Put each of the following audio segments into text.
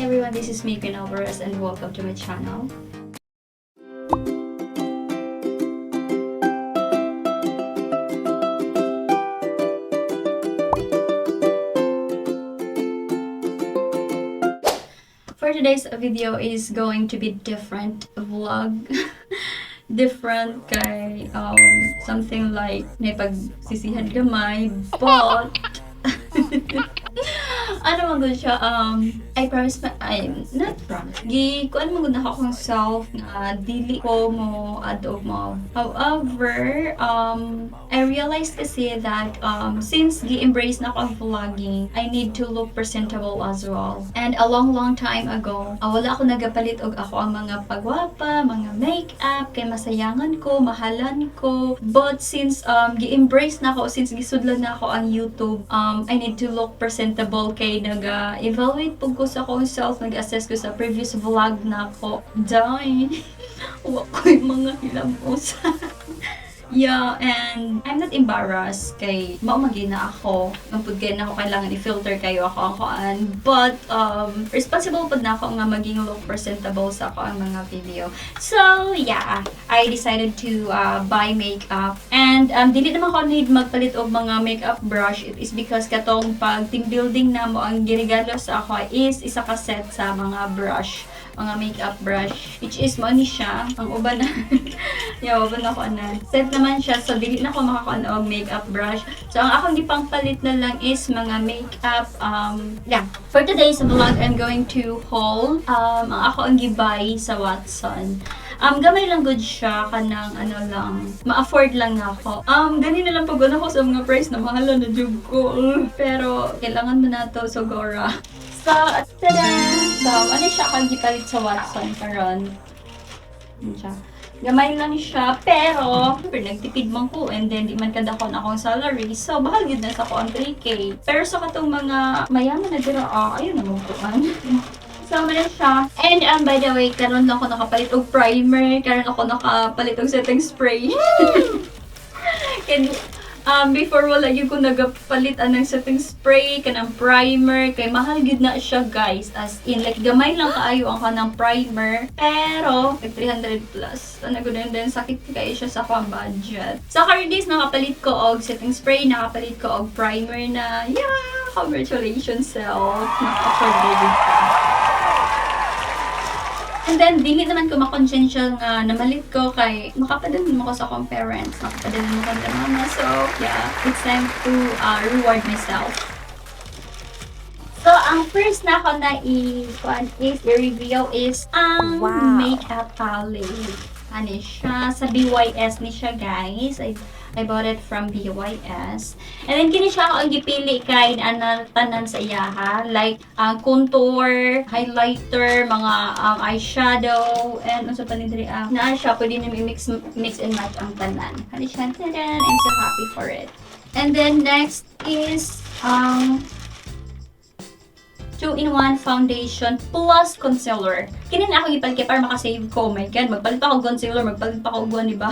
everyone, this is me, Alvarez, and welcome to my channel. For today's video is going to be different vlog. Different kay something like may pagsisihan gamay, but ano man gud siya, I promise I'm not promise. Kuan man gud na akong self na dili ko mo adog mo. However, I realized kasi that since gi-embrace na ako ang vlogging, I need to look presentable as well. And a long time ago, wala ako nagapalit og ako ang mga pagwapa, mga makeup, kay masayangan ko, mahalan ko. But since gi-embrace na ako, since gisudlan na ako ang YouTube, I need to look presentable kay nag-evaluate po ko sa akong self, nag-assess ko sa previous vlog na ako. Dahil, wala ko yung mga hilamos. Yeah, and I'm not embarrassed kay maumagin na ako. Mampudgay na ako, kailangan i-filter kayo ako. But, responsible po na ako nga maging look presentable sa ako ang mga video. So, yeah, I decided to buy makeup. And, dili naman ako need magpalit og mga makeup brush. It is because katong pag team building na mo, ang ginigalo sa ako is isa ka set sa mga brush. Mga makeup brush, which is mo ni siya ang uban na uban ako na set naman siya, so dili na ako makakuan og makeup brush. So ang akong gipangpalit na lang is mga makeup. Yeah, for today's vlog I'm going to haul ang ako ang gibay sa Watson. Gamay lang good siya, kanang ano lang, ma-afford lang ako. Gani na lang pag ako sa mga price na mahalan na jud ko. Pero kailangan mo na to, so gora. So, tada! So, ano siya kang gipalit sa Watson karon? Ano siya? Gamay lang siya, pero nagtipid man ko, and then di man kadakon akong salary. So, bahal yun na sa ko ang 3K. Pero sa katong mga mayaman na dira, ayun na mong kuhan. So, man siya. And by the way, karon lang ako nakapalit og primer, karon ako nakapalit og setting spray. Before wala yun ko nagapalit ng setting spray, kanang primer, kay mahal gid na siya guys. As in, like gamay lang kaayo ang kanang primer, pero like 300 plus. Ano gud din sakit kayo siya sa akong budget. So current days nakapalit ko og setting spray, nakapalit ko og primer na, yeah, congratulations self. Naka-afford din ka. And then, dili naman ko makonsensya nga namalit ko kay makapadalhin mo ko sa akong parents, makapadalhin mo ko sa mama. So, yeah, it's time to reward myself. So, ang first na ako na i-review is ang makeup palette. Ano siya? Sa BYS ni siya, guys. I bought it from BYS. And then, kini siya ako ang gipili kay tanan sa iyaha. Like, contour, highlighter, mga eyeshadow, and also panidri na siya, pwede na mix and match ang tanan. Ano siya? Tadan! I'm so happy for it. And then, next is 2-in-1 foundation plus concealer. Kini na ako ipalit para makasave ko. Oh my God, magpalit pa ako concealer, magpalit pa ako guwan, diba?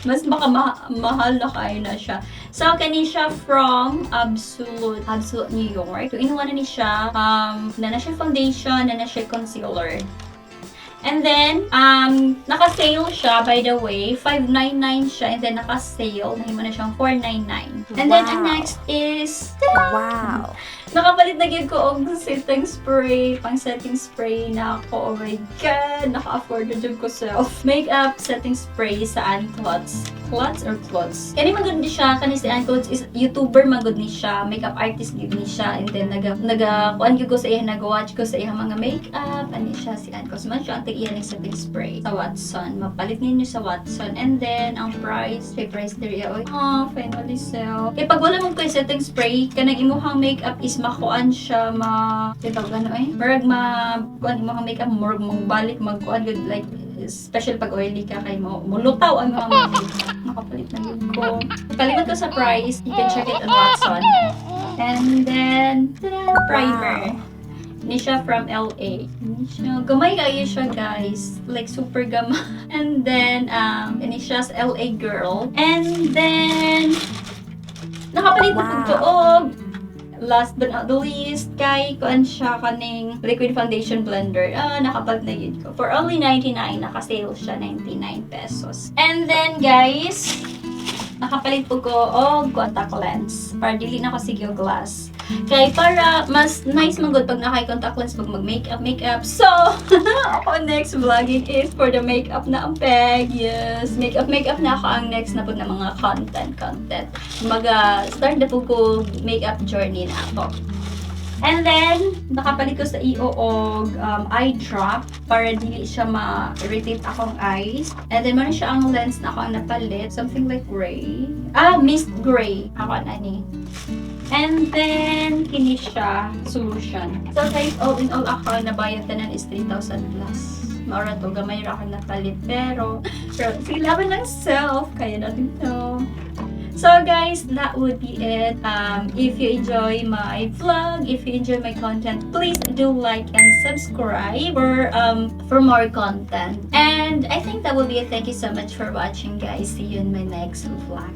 Mas baka mahal na kayo na siya. So, kani siya from Absolute New York. 2-in-1 na ni siya. Na siya foundation, na siya concealer. And then, naka-sale siya, by the way. $5.99 siya, and then naka-sale. Nahimo na siyang $4.99. And then, ang next is, wow! Nakapalit na gid ko og setting spray, pang setting spray na ako. Oh my God, naka-afford na jud ko self. Makeup setting spray sa Ann Clots. Clots or Clots? Kani magud ni siya, kani si Ann Clots is YouTuber magud ni siya, makeup artist gid ni siya. And then kuan gyud ko sa iya, nag-watch ko sa iya mga makeup. Ani siya si Ann Clots man siya ang tig-iya ning setting spray sa Watson. Mapalit ninyo sa Watson. And then ang price there oy. Finally sale. Kay pag wala mo ko setting spray, kanang imuhang makeup is makuan siya diba gano murag kuan mo ang makeup murag mong balik magkuan good like special pag oily ka kay mo mulutaw ang mga makeup. Nakapalit na yun ko. Kalimutan ko sa price, you can check it on Watson. And then primer. Ni siya from LA. Gamay kayo siya guys. Like super gama. And then ini siya sa LA girl. And then nakapalit na ko og last but not the least, kay kuan siya kaning liquid foundation blender. Nakabag na yun ko. For only 99, naka-sale siya 99 pesos. And then guys, nakapalit po ko og contact lens para dili na ko sige og glass. Kay para mas nice magud pag nakay contact lens pag makeup. So, ako next vlogging is for the makeup na ang peg. Yes, makeup na ako ang next na po na mga content. Start na po ko makeup journey na ako. And then, nakapalit ko sa iyo og eye drop para dili siya ma-irritate akong eyes. And then, meron siya ang lens na ako ang napalit. Something like gray. Mist gray. Ako na ni. And then, kini siya solution. So guys, all in all ako, nabayad tanan is 3,000 plus. Maura to, gamay ra ako napalit. Pero sila ba ng self? Kaya natin to. So guys, that would be it. If you enjoy my vlog, if you enjoy my content, please do like and subscribe for more content. And I think that will be it. Thank you so much for watching, guys. See you in my next vlog.